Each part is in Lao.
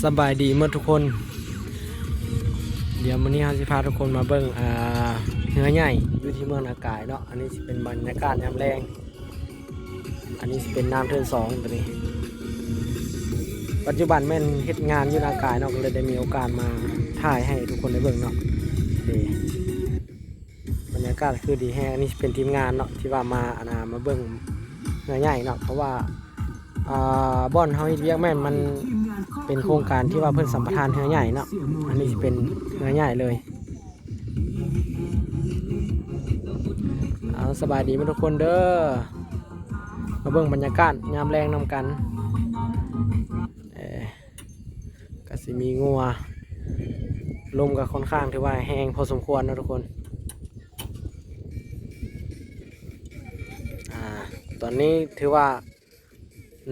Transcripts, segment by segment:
ສະບາຍດີໝົດທຸກຄົນ. ດຽວມື້ນີ້ເຮົາຊິພາທຸກຄົນມາເບິ່ງ ອ່າ ເຮືອໃຫຍ່ຢູ່ທີ່ເມືອງນາກາຍເນາະ. ອັນນີ້ຊິເປັນບັນຍາກາດຍາມແລງ. ອັນນີ້ຊິເປັນນ້ຳເທີນສອງໂຕນີ້. ປັດຈຸບັນແມ່ນເຮັດງານຢູ່ນາກາຍເນາະ, ກໍເລີຍໄດ້ມີໂອກາດມາຖ່າຍໃຫ້ທຸກຄົນໄດ້ເບິ່ງເນາະ. ນີ້ ບັນຍາກາດຄືດີແຮງ. ອັນນີ້ຊິເປັນທີມງານເນາະ ທີ່ວ່າມາ ອັນນ່າ ມາເບິ່ງເຮືອໃຫຍ່ເນາະ, ເພາະວ່າ ອ່າ ບ່ອນເຮົາເຮັດວຽກແມ່ນມັນເປັນໂຄງການທີ່ວ່າເພິ່ນສຳປະທານເຮືອໃຫຍ່ເນາະ. ອັນນີ້ຊິເປັນເຮືອໃຫຍ່ເລີຍ. ເອົາ ສະບາຍດີໝົດທຸກຄົນເດີ. ມາເບິ່ງບັນຍາກາດຍາມແລງນຳກັນ. ເອີ ກະຊິມີງົວ, ລົມກະຄ່ອນຂ້າງຖືວ່າແຮງພໍສົມຄວນເນາະທຸກຄົນ. ອ່າ ຕອນນີ້ຖືວ່າ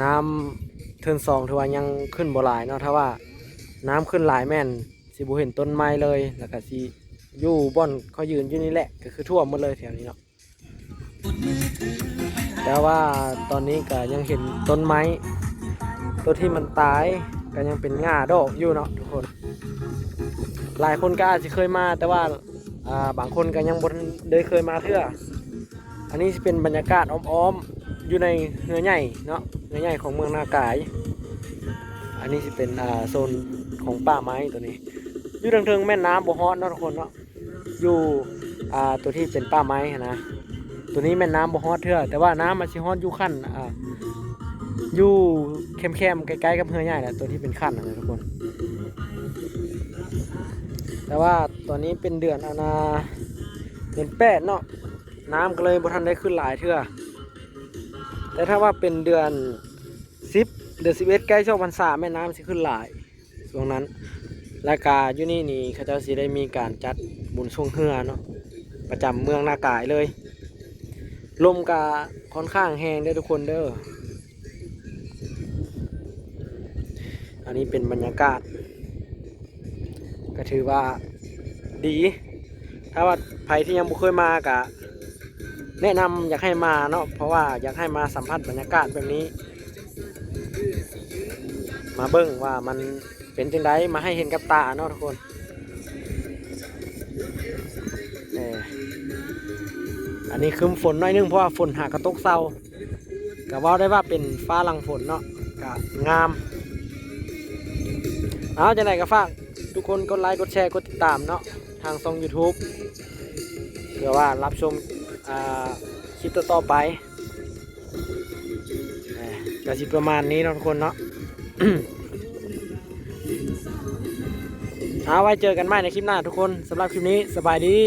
ນ້ຳເທີນສອງຖືວ່າຍັງຂຶ້ນບໍ່ຫຼາຍເນາະ. ຖ້າວ່ານ້ຳຂຶ້ນຫຼາຍແມ່ນຊິບໍ່ເຫັນຕົ້ນໄມ້ເລີຍ, ແລ້ວກະຊິຢູ່ບ່ອນຂ້ອຍຢືນຢູ່ນີ້ແຫຼະ ກະຄືຖ້ວມໝົດເລີຍແຖວນີ້ເນາະ. ແຕ່ວ່າຕອນນີ້ກະຍັງເຫັນຕົ້ນໄມ້ ໂຕທີ່ມັນຕາຍກະຍັງເປັນຫຍ້າດອກຢູ່ເນາະທຸກຄົນ. ຫຼາຍຄົນກະອາດຊິເຄີຍມາ ແຕ່ວ່າ ອ່າ ບາງຄົນກະຍັງບໍ່ທັນໄດ້ເຄີຍມາເທື່ອ. ອັນນີ້ຊິເປັນບັນຍາກາດອ້ອມໆ ຢູ່ໃນເຮືອໃຫຍ່ເນາະ, ເຮືອໃຫຍ່ຂອງເມືອງນາກາຍ. ອັນນີ້ຊິເປັນ ອ່າ ໂຊນຂອງປ່າໄມ້ໂຕນີ້. ຢູ່ເທິງໆແມ່ນນ້ຳບໍ່ຮອດເນາະທຸກຄົນເນາະ. ຢູ່ ອ່າ ໂຕທີ່ເປັນປ່າໄມ້ຫັ້ນນະ, ໂຕນີ້ແມ່ນນ້ຳບໍ່ຮອດເທື່ອ, ແຕ່ວ່ານ້ຳມັນຊິຮອດຢູ່ຂັ້ນ ອ່າ ຢູ່ແຄມໆ ໃກ້ໆກັບເຮືອໃຫຍ່ແຫຼະ, ໂຕທີ່ເປັນຂັ້ນຫັ້ນນະທຸກຄົນ. ແຕ່ວ່າຕອນນີ້ເປັນເດືອນ ອັນນ່າ ເດືອນແປດເນາະ, ນ້ຳກໍເລີຍບໍ່ທັນໄດ້ຂຶ້ນຫຼາຍເທື່ອ. ແຕ່ຖ້າວ່າເປັນເດືອນສິບ ເດືອນສິບເອັດ ໃກ້ອອກພັນສາ ແມ່ນນ້ຳຊິຂຶ້ນຫຼາຍ ຊ່ວງນັ້ນ. ແລ້ວກະຢູ່ນີ້ນີ້ເຂົາເຈົ້າຊິໄດ້ມີການຈັດບຸນຊ່ວງເຮືອເນາະ ປະຈຳເມືອງນາກາຍເລີຍ. ລົມກະຄ່ອນຂ້າງແຮງເດີທຸກຄົນເດີ. ອັນນີ້ເປັນບັນຍາກາດ ກະຖືວ່າດີ. ຖ້າວ່າໃຜທີ່ຍັງບໍ່ເຄີຍມາກະແນະນຳຢາກໃຫ້ມາເນາະ, ເພາະວ່າຢາກໃຫ້ມາສຳຜັດບັນຍາກາດແບບນີ້, ມາເບິ່ງວ່າມັນເປັນຈັ່ງໃດ, ມາໃຫ້ເຫັນກັບຕາເນາະທຸກຄົນ. ເອີ ອັນນີ້ຄຶ້ມຝົນໜ້ອຍໜຶ່ງ ເພາະວ່າຝົນຫາກະຕົກເຊົາ. ກະເວົ້າໄດ້ວ່າເປັນຟ້າຫຼັງຝົນເນາະ, ກະງາມ. ເອົາ ຈັ່ງໃດກະຝາກທຸກຄົນກົດໄລ ກົດແຊ ກົດຕິດຕາມເນາະ ທາງຊ່ອງ YouTube ເພື່ອວ່າຮັບຊົມ ອ່າ ຄລິບຕໍ່ໆໄປ. ເອີ ກະຊິປະມານນີ້ເນາະທຸກຄົນເນາະ. ເອົາ ໄວ້ເຈີກັນໃໝ່ໃນຄລິບໜ້າທຸກຄົນ. ສຳລັບຄລິບນີ້ ສະບາຍດີ.